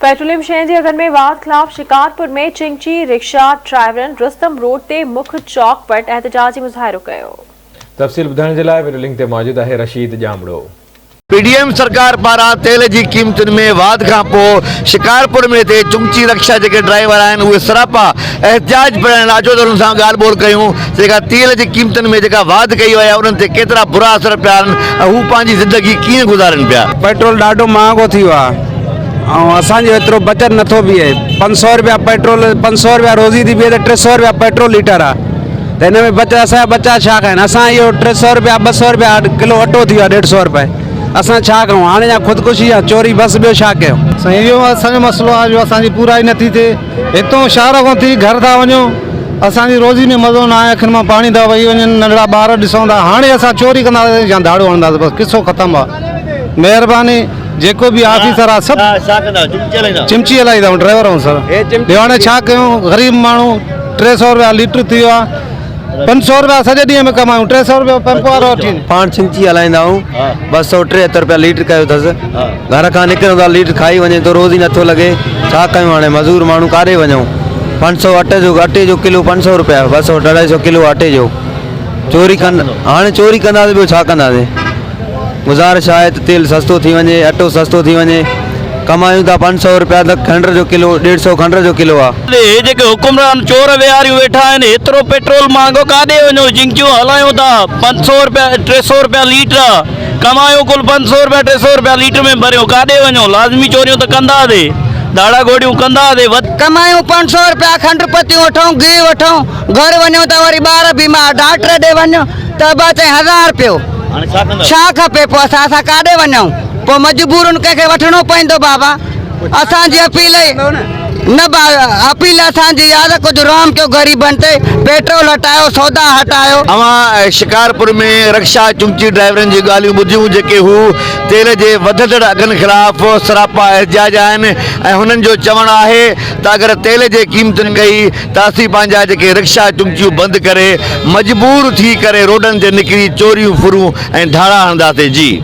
Petroleum شين جي اگهن ۾ واڌ خلاف شڪارپور ۾ چنگچي رڪشا ڊرائيورن رستم روڊ تي مک چوڪ وٽ احتجاجي مظاهرو ڪيو. تفصيل ٻڌائڻ جي لاء وڊيو لنڪ تي موجود آهي رشيد ڄامڙو. پي ڊي ايم سرڪار پاران تيل جي قيمتن ۾ واڌ کانپوء شڪارپور ۾ هتي چنگچي رڪشا جيڪي ڊرائيور آهن اهي سراپا احتجاج پيا آهن اچو ته انهن سان ڳالهه ٻولهه ڪيون ته جيڪا تيل جي قيمتن ۾ جيڪا واڌ ڪئي وئي آهي انهن تي ڪيترا برا اثر پيا آهن ۽ هو پنهنجي زندگي ڪيئن گذارين پيا. پيٽرول ڏاڍو مهانگو ٿي ويو آهي ۽ اسان جو ايترو بچت نٿو بيهي 500 روپيا پيٽرول 500 روپيا روزي ٿي بيهي ته 300 روپيا پيٽرول ليٽر آهي ته هن ۾ بچت اسان جا ٻچا ڇا کائن اسان اهو 300 روپيا 200 روپيا ڪلو اٽو ٿي ويو آهي 150 روپئي اسان ڇا ڪيون هاڻي يا خودڪشي يا چوري بس ٻيو ڇا ڪيون. سائين اهو اسان جو مسئلو آهي جو اسان جي پورائي نٿي ٿئي هتون شهر کان ٿي گهر ٿا وڃون اسان جي روزي ۾ مزو ناهي اکين مان پاڻي ٿا وهي وڃن ننڍڙا ٻار ڏسون ٿا هاڻي اسان چوري ڪنداسين يا ڌاڙو هڻنداسين بس قصو ختم آ مهرباني جيڪو به آفيسر آ سڀ چمچي هلائيندا آهيون ڊرائيور آهيون سر ٻيو هاڻي ڇا ڪيون غريب ماڻهو 300 روپيا ليٽر ٿي ويو آ 500 روپيا سڄي ڏينهن ۾ ڪمايون 300 روپيا پمپ وارو وٺي وڃي. پاڻ چمچي هلائيندا آهيون 273 روپيا ليٽر ڪيو اٿس گهر کان نڪرون ٿا ليٽر کائي وڃي ٿو روز ئي نٿو لڳي ڇا ڪيون هاڻي مزور ماڻهو ڪاڏي وڃون 500 اٽي جو اٽي جو ڪلو 500 روپيا 200 250 ڪلو اٽي جو چوري ڪن هاڻي چوري ڪنداسين ٻيو ڇا ڪنداسين گذارش آهي ته تيل سستو ٿي وڃي اٽو سستو ٿي وڃي ڪمايون ٿا 500 روپيا ته کنڊ جو ڪلو 150 کنڊ جو ڪلو آ. هي جيڪي حڪمران چور ويهاريون ويٺا آهن هيترو پيٽرول مهانگو ڪاڏي وڃو جنگيون هلايون ٿا 500 روپيا 300 روپيا ليٽر آ ڪمايو ڪل 500 روپيا 300 روپيا ليٽر ۾ ڀريو ڪاڏي وڃو لازمي چوريون ته ڪنداسي ڌاڙا گوڙيون ڪنداسي وڌ ڪمايون 500 روپيا کنڊ پتيون وٺون گيهه وٺون گهر وڃون ته وري ٻار بيمار ڊاڪٽر ڏي وڃ ته به چئين هزار رپيو ڇا کپي پوء اسان اسان ڪاڏي وڃون پوء مجبورن ڪنهن کي وٺڻو پوندو بابا اسان جي اپيل نه با اپيل اسان جي آ ته ڪجهه رحم ڪيو غريبن تي پيٽرول هٽايو سودا هٽايو. اوهان شڪارپور ۾ رڪشا چنگچي ڊرائيورن جون ڳالهيون ٻڌيون جيڪي هو تيل جي وڌندڙ اگهن خلاف سراپا احتجاج آهن ۽ هنن جو چوڻ آهي ته اگر تيل جي قيمتن ڪئي ته اسين پنهنجا جيڪي رڪشا چنگچيون بند ڪري مجبور ٿي ڪري روڊن تي نڪري چوريون ڦرون ۽ ڌاڙا هڻنداسين جي.